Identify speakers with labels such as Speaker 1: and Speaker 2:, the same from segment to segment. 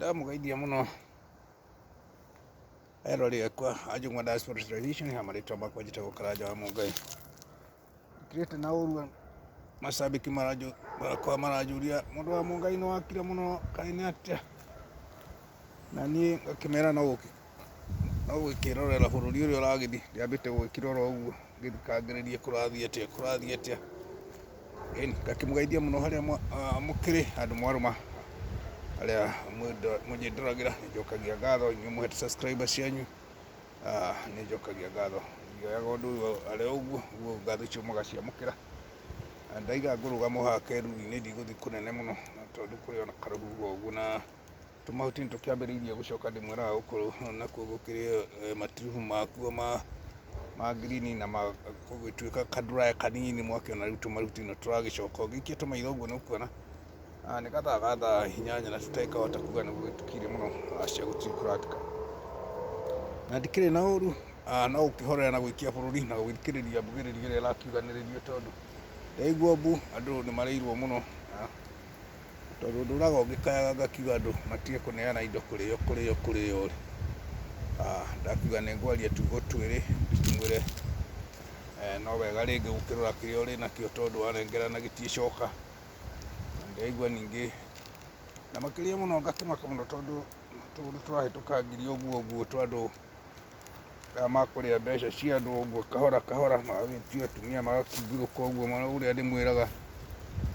Speaker 1: Ndamũgeithia mũno erori akwa a Njũng'wa Diaspora Television, ha marĩtwa makwa njĩtagwo Karanja wa Mũngai. Ndikĩrĩte na ũru macambĩki makwa maranjũria mũndũ wa Mũngai nĩ wakira mũno kaĩ nĩ atĩa? Na niĩ ngakĩmera no gũkĩrorera bũrũri ũrĩa ũragĩthiĩ, ndĩambĩte gũgĩkĩrora ũguo ngĩthikangĩrĩria kũrathiĩ atĩa, kũrathiĩ atĩa. Ĩni, ngakĩmũgeithia mũno harĩa mũkĩrĩ handũ mwarũma, arĩa mũnjĩndoragĩra, nĩ njokagia ngatho inyuĩ mũhete subscriber cianyu, nĩ njokagia ngatho. Ndioyaga ũndũ ũyũ arĩ o ũguo, ũguo ngatho icio mũgaciamũkĩra. Ndaiga ngũrũgama o haha keruru-inĩ ndigũthiĩ kũnene mũno tondũ kũrĩ ona karũhuho ũguo na tũmahuti nĩ tũkĩambĩrĩirie gũcoka ndĩmwĩraga gũkũ nakuo gũkĩrĩ matirubu makuo ma green na gũgĩtuĩka ka dry kanini mwakĩona rĩu tũmahuti nĩ tũragĩcoka. Ũngĩikia tũmaitho ũguo nĩ ũkuona nĩ gathaa ga thaa inyanya na tũtangĩhota kuga nĩ gũgĩtukire mũno, aca gũtirĩ kũratuka. Na ndikĩrĩ na ũru no gũkĩhorera na gũikia bũrũri na gũgĩthikĩrĩria mbugĩrĩrio ĩrĩa ĩrakiuganĩrĩrio tondũ ndaigua mbu andũ nĩ marĩirwo mũno. Tondũ ndũraga ũngĩkayaga ngakiuga andũ matige kũneana indo kũrĩo kũrĩo kũrĩo rĩ, ndakiuga nĩ ngwaria tugo twĩrĩ ndĩmwĩre no wega rĩngĩ gũkĩrora kĩrĩa ũrĩ nakĩo tondũ wanengerana gĩtiĩcoka. Na ndĩraigua ningĩ na makĩria mũno ngakĩmaka mũno tondũ tũndũ tũrahĩtũka ngiri ũguo ũguo twa andũ aya makũrĩa mbeca cia andũ ũguo kahora kahora, magagĩtio atumia magakimbũrũka ũguo ũrĩa ndĩmwĩraga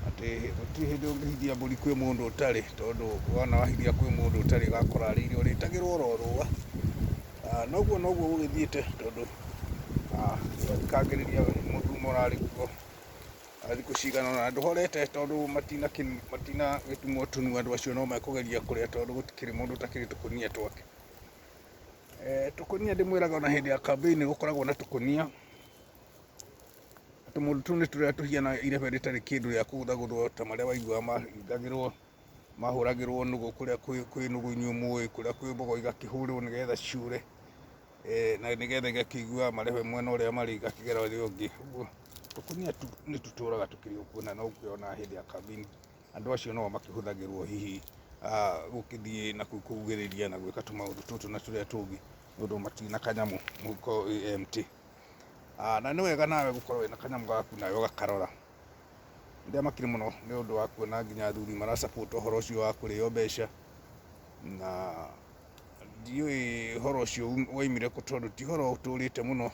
Speaker 1: atĩ gũtirĩ hĩndĩ ũngĩhithia mbũri kwĩ mũndũ ũtarĩ, tondũ wona wahithia kwĩ mũndũ ũtarĩ ũgakora arĩire ũrĩtagĩrwo oro rũa. Na ũguo noguo gũgĩthiĩte tondũ ndĩrangĩrĩria mũthumo ũrarĩ kuo thikũ cigana ũna, na ndũhorete tondũ matinagĩtumwo tũnua andũ acio no mekũgeria kũrĩa tondũ gũtikĩrĩ mũndũ ũtakĩrĩ tũkũnia twake. Tũkũnia ndĩmwĩraga ona hĩndĩ ya kambĩini nĩ gũkoragwo na tũkũnia, tũmũndũ tũu nĩ tũrĩa tũhiana irebe rĩtarĩ kĩndũ rĩa kũgũthagũthwo ta marĩa waiguaga mahingagĩrwo, mahũragĩrwo nũgũ kũrĩa kwĩ nũgũ inyuĩ mũĩ, kũrĩa kwĩ mbogo igakĩhũrwo nĩgetha ciũre, na nĩgetha igakĩiguaga marebe mwena ũrĩa marĩ igakĩgera ũrĩa ũngĩ. Ũguo tũkũnia nĩ tũtũraga tũkĩrĩ o kuo na no ũkĩonaga hĩndĩ ya kambĩini. Andũ acio no makĩhũthagĩrwo hihi gũkĩthiĩ na kũu kũugĩrĩria na gwĩka tũmaũndũ tũtũ na tũrĩa tũngĩ nĩ ũndũ matirĩ na kanyamũ mũhuko wĩ empty. Na nĩ wega nawe gũkorwo wĩna kanyamũ gaku nawe ũgakarora. Nĩ ndĩamakire mũno nĩ ũndũ wa kuona nginya athuri mara support ũhoro ũcio wa kũrĩo mbeca na ndiũĩ ũhoro ũcio waumire kũ tondũ ti ũhoro ũtũrĩte mũno.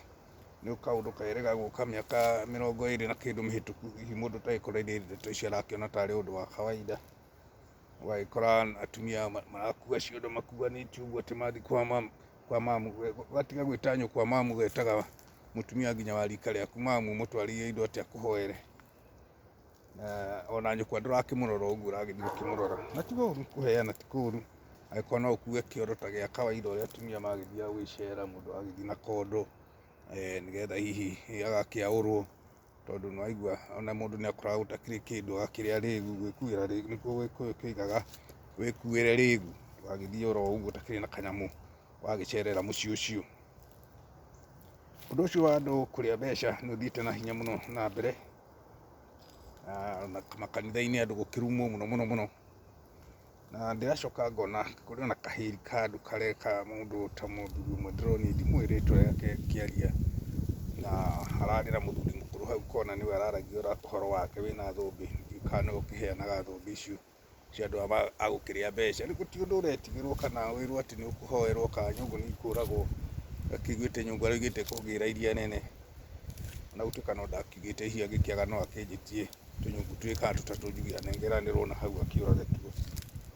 Speaker 1: Nĩ kaũndũ kerĩga gũka mĩaka 20 na kĩndũ mĩhĩtũku, hihi mũndũ ũtagĩkoreire ndeto icio arakĩona tarĩ ũndũ wa kawaida. Ũgagĩkora atumia marakua ciondo makuanĩtie ũguo atĩ mathiĩ kwa mamu, ũgatiga gwĩta nyũkwa mamu ũgetaga mũtumia nginya wa rika rĩaku mamu ũmũtwarĩire indo atĩ akũhoere. Na ona nyũkwa ndũrakĩmũrora ũguo ũragĩthiĩ ũkĩmũrora. Na ti ũru kũheana ti kũru, angĩkorwo no ũkue kĩondo ta gĩa kawaida ũrĩa atumia magĩthiaga gwĩcera mũndũ agagĩthiĩ na kondo, nĩgetha hihi agakĩaũrwo, tondũ nĩ waigua ona mũndũ nĩ akoraga gũtakĩrĩ kĩndũ agakĩrĩa rĩgu, gwĩkuĩra rĩgu nĩkuo gĩkũyũ kĩoigaga wĩkuĩre rĩgu, ndũgagĩthiĩ oro ũguo ũtakĩrĩ na kanyamũ wagĩcerera mũciĩ ũcio. Ũndũ ũcio wa andũ kũrĩa mbeca nĩ ũthiĩte na hinya mũno na mbere. Na makanitha-inĩ andũ gũkĩrumwo mũno mũno mũno, na ndĩracoka ngona kũrĩ ona kahĩri ka andũ kareka mũndũ ta mũthuri ũmwe ndĩronire ndimũĩ rĩtwa rĩake akĩaria, na hararĩ na mũthuri mũkũrũ hau kona nĩwe araragia ũhoro wake wĩna thũmbĩ, ndiũĩ kana nĩwe ũkĩheanaga thũmbĩ icio cia andũ a gũkĩrĩa mbeca. Rĩu gũtirĩ ũndũ ũretigĩrwo kana wĩrwo atĩ nĩ ũkũhoerwo kana nyũngũ nĩ ikũragwo, akĩiguĩte nyũngũ araugĩte kũgĩra iria nene, ona gũtuĩka no ndakiugĩte hihi angĩkĩaga no akĩnjĩtie tũnyũngũ twĩrĩ kana tũtatũ njuge anengeranĩrwo na hau akĩũrage tuo,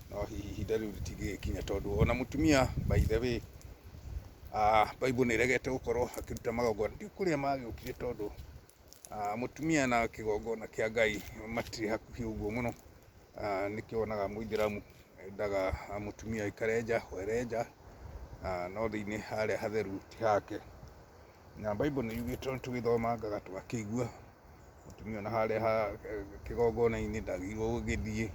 Speaker 1: no hihi ihinda rĩu rĩtingĩgĩkinya tondũ ona mũtumia by the way, Bible nĩ ĩregete gũkorwo akĩruta magongona, ndiũĩ kũrĩa magĩũkire tondũ mũtumia na kĩgongona kĩa Ngai matirĩ hakuhĩ ũguo mũno, nĩkĩo wonaga mũithĩramu endaga mũtumia aikare nja, ahoere nja, no thĩiniĩ harĩa hatheru ti hake. Na Bible nĩ yugĩte nĩ tũgĩthomangaga tũgakĩigua, mũtumia ona harĩa kĩgongona-inĩ ndagĩrĩirwo gũgĩthiĩ,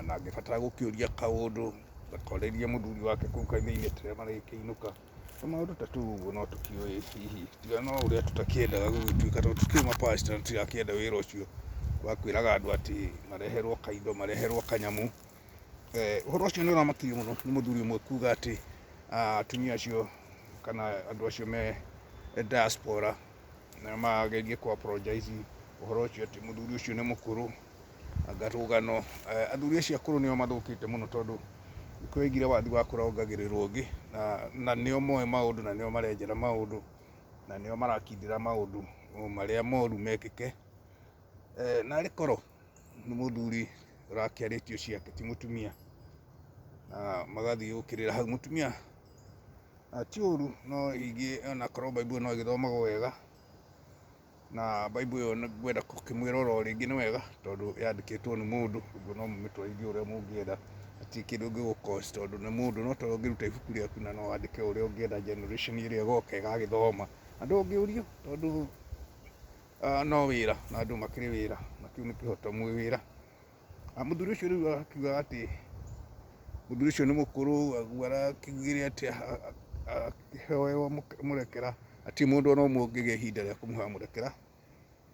Speaker 1: na angĩbatara gũkĩũria kaũndũ akorĩrie mũthuri wake kũu kanitha-inĩ rĩrĩa marĩkĩinũka. Tũmaũndũ ta tũu ũguo no tũkĩũĩ hihi tiga no ũrĩa tũtakĩendaga gũgĩtuĩka tondũ tũtikĩrĩ ma pastor na tũtirakĩenda wĩra ũcio wa kwĩraga andũ atĩ mareherwo kaindo mareherwo kanyamũ. Ũhoro ũcio nĩ ũramakirio mũno nĩ mũthuri ũmwe kuga atĩ atumia acio kana andũ acio me diaspora na magerie kũ apologize ũhoro ũcio atĩ mũthuri ũcio nĩ mũkũrũ anga rũgano. Athuri acio akũrũ nĩo mathũkĩte mũno tondũ nĩkĩo oigire wathi wakũra wongagĩrĩrwo ũngĩ, na nĩo moĩ maũndũ na nĩo marenjera maũndũ na nĩo marakindĩra maũndũ marĩa moru mekĩke. Narĩ korwo nĩ mũthuri ũrakĩarĩtio ciake ti mũtumia, na magathiĩ gũkĩrĩra hau mũtumia ti ũru, no ingĩ onakorwo Bible no ĩgĩthomagwo wega, na Bible ĩyo ngwenda gũkĩmwĩra oro rĩngĩ nĩ wega tondũ yandĩkĩtwo nĩ mũndũ, ũguo no mũmĩtwarithie ũrĩa mũngĩenda, hatirĩ kĩndũ ũngĩgũ cost tondũ nĩ mũndũ, no ta ũngĩruta ibuku rĩaku na no wandĩke ũrĩa ũngĩenda generation ĩrĩa ĩgoka ĩgagĩthoma, na ndũngĩũrio tondũ no wĩra na andũ makĩrĩ wĩra na kĩu nĩ kĩhoto mwĩ wĩra. Mũthuri ũcio rĩu akiuga atĩ mũthuri ũcio nĩ mũkũrũ, ũguo arakĩugire atĩ akĩhoerwo mũrekera, hatirĩ mũndũ ona ũmwe ũngĩgĩa ihinda rĩa kũmũhoya mũrekera,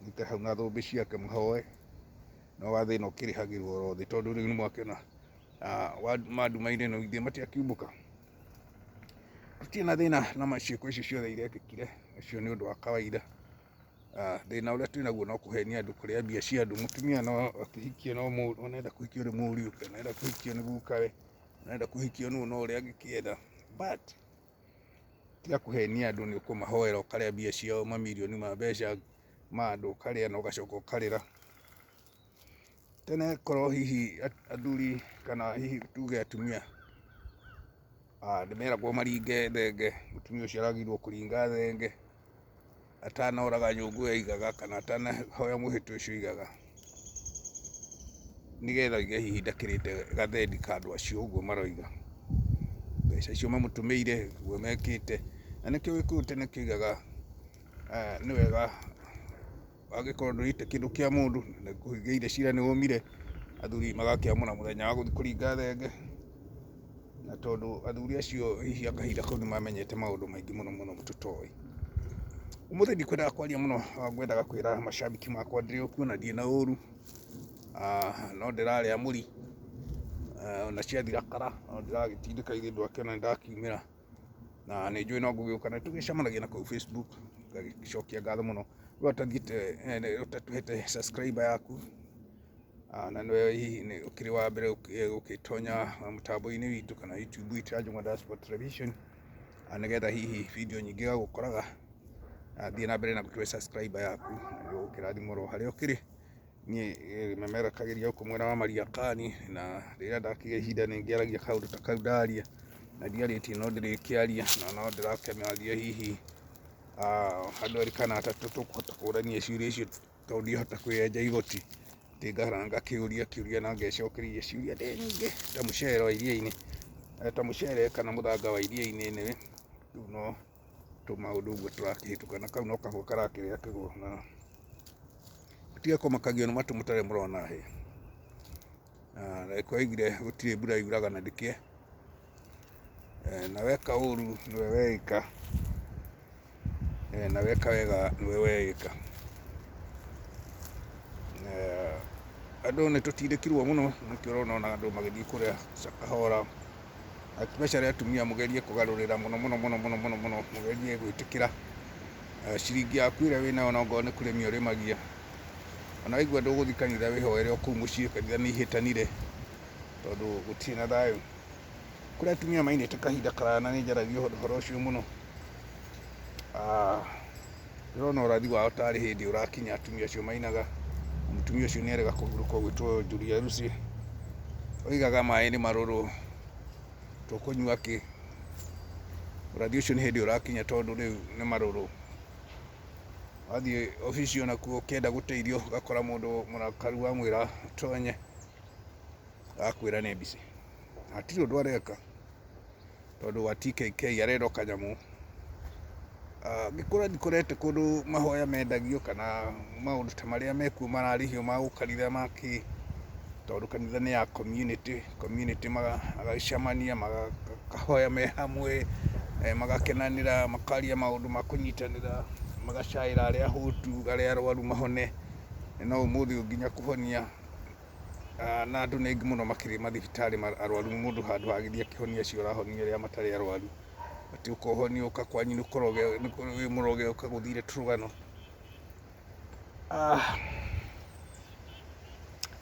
Speaker 1: aikare hau na thũmbĩ ciake mũhoe, no wa thĩna ũkĩrĩhagĩrwo oro thĩ tondũ rĩu nĩ mwakĩona mandumainĩ no ithuĩ matiakiumbũka. Tũtirĩ na thĩna na ciĩko icio ciothe irekĩkire, ũcio nĩ ũndũ wa kawaida. Thĩna ũrĩa twĩ naguo no kũhenia andũ, kũrĩa mbia cia andũ. Mũtumia no akĩhikie no mũndũ, ona enda kũhikio nĩ mũriũ, kana enda kũhikio nĩ gukawe, ona enda kũhikio nũ no ũrĩa angĩkĩenda, but tiga kũhenia andũ nĩ ũkũmahoera ũkarĩa mbia ciao mamirioni ma mbeca ma andũ ũkarĩa na ũgacoka ũkarĩra. Tene korwo hihi athuri kana hihi tuge atumia nĩ meragwo maringe thenge, mũtumia ũcio aragĩrĩirwo kũringa thenge atanoraga nyũngũ ĩyo aigaga kana atanahoya mũhĩtwa ũcio aigaga, nĩgetha oige hihi ndakĩrĩte gathendi ka andũ acio ũguo maroiga. Mbeca icio mamũtũmĩire ũguo mekĩte, na nĩkĩo gĩkũyũ tene kĩoigaga nĩ wega angĩkorwo ndũrĩte kĩndũ kĩa mũndũ na nĩkũhingĩire cira nĩ ũmire, athuri magakĩamũra mũthenya wa gũthiĩ kũringa thenge, na tondũ athuri acio hihi a kahinda kau nĩ mamenyete maũndũ maingĩ mũno mũno tũtoĩ. Ũmũthĩ ndikwendaga kwaria mũno, ngwendaga kwĩra macambĩki makwa ndĩrĩ o kuo na ndirĩ na ũru, no ndĩrarĩa mũri, ona ciathira kara, no ndĩragĩtindĩka ithuĩ ndwakĩona nĩ ndakiumĩra. Na nĩ njũĩ no ngũgĩũka na tũgĩcemanagia na kũu Facebook, ngagĩcokia ngatho mũno. We ũtathiĩte ũtatũhete subscriber yaku, na nĩwe hihi nĩ ũkĩrĩ wa mbere gũgĩtonya mũtambo-inĩ witũ kana YouTube itũ ya Njũng'wa Diaspora Television, nĩgetha hihi video nyingĩ igagũkoraga, thiĩ na mbere na gũtũhe subscriber yaku, na nĩ ũgũkĩrathimwo oro harĩa ũkĩrĩ. Niĩ memerekagĩria gũkũ mwena wa Mariakani, na rĩrĩa ndakĩgĩa ihinda nĩ ngĩaragia kaũndũ ta kau ndaria, na ndiarĩtie no ndĩrĩkĩaria, na no ndĩrakĩmaria hihi andũ erĩ kana atatũ tũkũhota kũrania ciũria icio tondũ ndingĩhota kwĩyenja igoti, atĩ ngahara ngakĩũria kĩũria na ngecokeria ciũria ndĩ nyingĩ ta mũcere wa iria-inĩ, ta mũcere kana mũthanga wa iria-inĩ, rĩu no tũmaũndũ ũguo tũrakĩhĩtũka na kau no kahũa karakĩrĩa kĩgũ na mũtige kũmakagio nĩ matũ mũtarĩ mũrona hĩa. Na oigire gũtirĩ mbura yuraga na ndĩkĩe, na weka ũru nĩwe weĩka, na weka wega nĩwe weĩka. Andũ nĩ tũtindĩkirwo mũno nĩkĩo ũrona ona andũ magĩthiĩ kũrĩa Shakahola, especially atumia mũgerie kũgarũrĩra mũno mũno mũno mũno mũno mũno, mũgerie gwĩtĩkĩra ciringi yaku ĩrĩa wĩnayo ona okorwo nĩ kũrĩmia ũrĩmagia, ona waigua ndũgũthiĩ kanitha wĩhoere o kũu mũciĩ, kanitha nĩ ihĩtanire tondũ gũtirĩ na thayũ. Kũrĩ atumia mainĩte kahinda karaya na nĩ njaragia ũhoro ũcio mũno, ndĩrona ũrathi wao tarĩ hĩndĩ ũrakinya atumia acio mainaga, na mũtumia ũcio nĩ erĩga kũhurũka ũgwĩtwo Julia Lucy, oigaga maĩ nĩ marũrũ, tũkũnyua kĩ? Ũrathi ũcio nĩ hĩndĩ ũrakinya tondũ rĩu nĩ marũrũ. Wathiĩ obici onakuo ũkĩenda gũteithio ũgakora mũndũ mũrakaru wamwĩra atonye, agakwĩra nĩ busy. Hatirĩ ũndũ areka tondũ wa TKK arenda o kanyamũ. Ngĩkũra ndikorete kũndũ mahoya mendagio kana maũndũ ta marĩa mekuo mararĩhio ma gũkanitha ma kĩ, tondũ kanitha nĩ ya community, community magacemania makahoya me hamwe, magakenanĩra, makaria maũndũ ma kũnyitanĩra, magacaĩra arĩa ahũtu, arĩa arwaru mahone, no ũmũthĩ ũyũ nginya kũhonia. Na andũ nĩ aingĩ mũno makĩrĩ mathibitarĩ arwaru mũndũ handũ ha gĩthiĩ akĩhonia acio ũrahonia arĩa matarĩ arwaru. Atĩ ũkohonio ũka kwanyu nĩ kũroge wĩ mũroge ũka gũthire tũrũgano.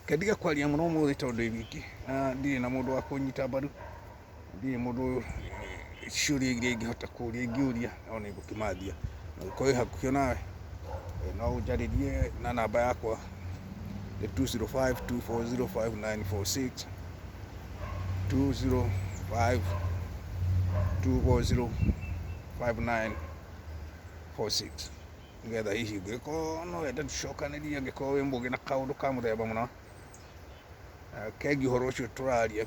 Speaker 1: Reke ndige kwaria mũno ũmũthĩ tondũ ndĩ wiki na ndirĩ na mũndũ wa kũnyita mbaru, ndirĩ mũndũ ciũria iria ingĩhota kũria ingĩũria no nĩ ngũkĩmathia. Na ũngĩkorwo wĩ hakuhĩ onawe no ũnjarĩrie na namba yakwa nĩ 205 240 5946 205 240 5946 nĩgetha hihi ũngĩkorwo no wende tũcokanĩrie angĩkorwo wĩ mũgĩ na kaũndũ ka mũthemba mũna kegiĩ ũhoro ũcio tũraria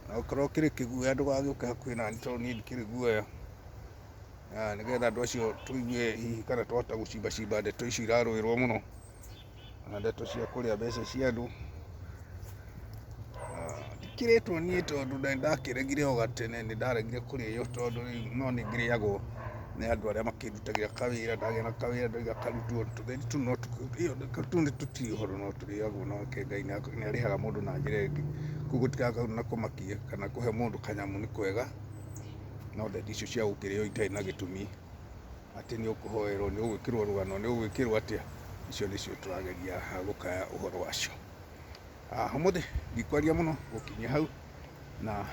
Speaker 1: na ũkorwo kĩrĩ kĩguoya ndũgagĩũke hakuhĩ nani tondũ niĩ ndikĩrĩ guoya. Nĩgetha andũ acio tũigue hihi kana twahota gũcimbacimba ndeto icio irarũĩrwo mũno na ndeto cia kũrĩa mbeca cia andũ. Ndikĩrĩtwo niĩ tondũ nĩndakĩregire o gatene, nĩndaregire kũrĩo tondũ rĩu no nĩngĩrĩagwo nĩ andũ arĩa makĩndutagĩra kawĩra, ndagĩa na kawĩra ndoiga karutwo, tũtheri tũu no tũu tũtirĩ ũhoro no tũrĩagwo nake Ngai nĩarĩhaga mũndũ na njĩra ĩngĩ. Koguo gũtigakae na kũmakia kana kũhe mũndũ kanyamũ nĩ kwega, no ndeto icio cia gũkĩrĩo itarĩ na gĩtũmi atĩ nĩ ũkũhoerwo, nĩ ũgwĩkĩrwo rũgano, nĩ ũgwĩkĩrwo atĩa, icio nĩcio tũrageria gũkaya ũhoro wacio. Ũmũthĩ ndikwaria mũno gũkinyia hau, na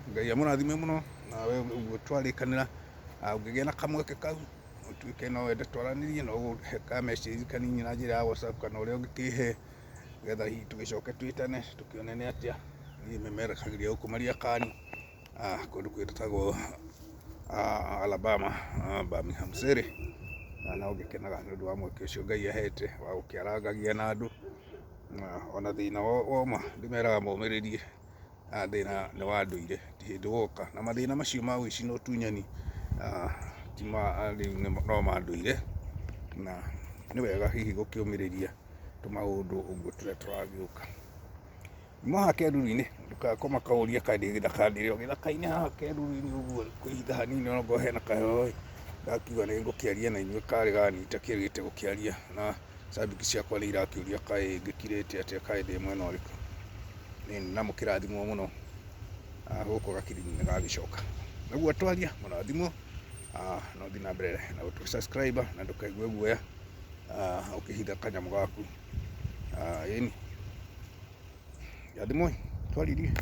Speaker 1: Ngai amũrathime mũno, nawe ũguo twarĩkanĩra, ũngĩgĩa na kamweke kau ũtuĩke no wende twaranĩrie, no ũhe ka message kanini na njĩra ya WhatsApp kana ũrĩa ũngĩkĩhe, nĩgetha hihi tũgĩcoke twĩtane tũkĩone nĩ atĩa. Niĩ memerekagĩria gũkũ Mariakani, kũndũ gwĩtagwo Alabama, Birmingham City, na no ngĩkenaga nĩ ũndũ wa mweke ũcio Ngai ahete wa gũkĩarangagia na andũ. Na ona thĩna woma ndĩmeraga momĩrĩrie thĩna nĩ wa ndũire ti hĩndĩ woka na mathĩna macio ma ũici na ũtunyani ti ma rĩu no ma ndũire na nĩ wega hihi gũkĩũmĩrĩria tũmaũndũ ũguo tũrĩa tũragĩũka. Nyuma haha kĩruru-inĩ ndũgakoma kaũria kaĩ ndĩ gĩthaka ndĩrĩ o gĩthaka-inĩ haha kĩruru-inĩ ũguo kwĩhitha hanini onakorwo hena kaheho ĩ, ndakiuga nĩ ngũkĩaria na inyuĩ karĩ gani itakĩrĩgĩte gũkĩaria na cambĩki ciakwa nĩ irakĩũria kaĩ ngĩkirĩte atĩa kaĩ ndĩ mwena ũrĩkũ. Na mũkĩrathimwo mũno gũkũ gakiri-inĩ nĩ gagĩcoka. Ũguo twaria mũrathimwo na ũthiĩ na mbere na gũtũ subscribe na ndũkaigue guoya ũkĩhitha kanyamũ gaku. Ĩni, rathimwoi twaririe.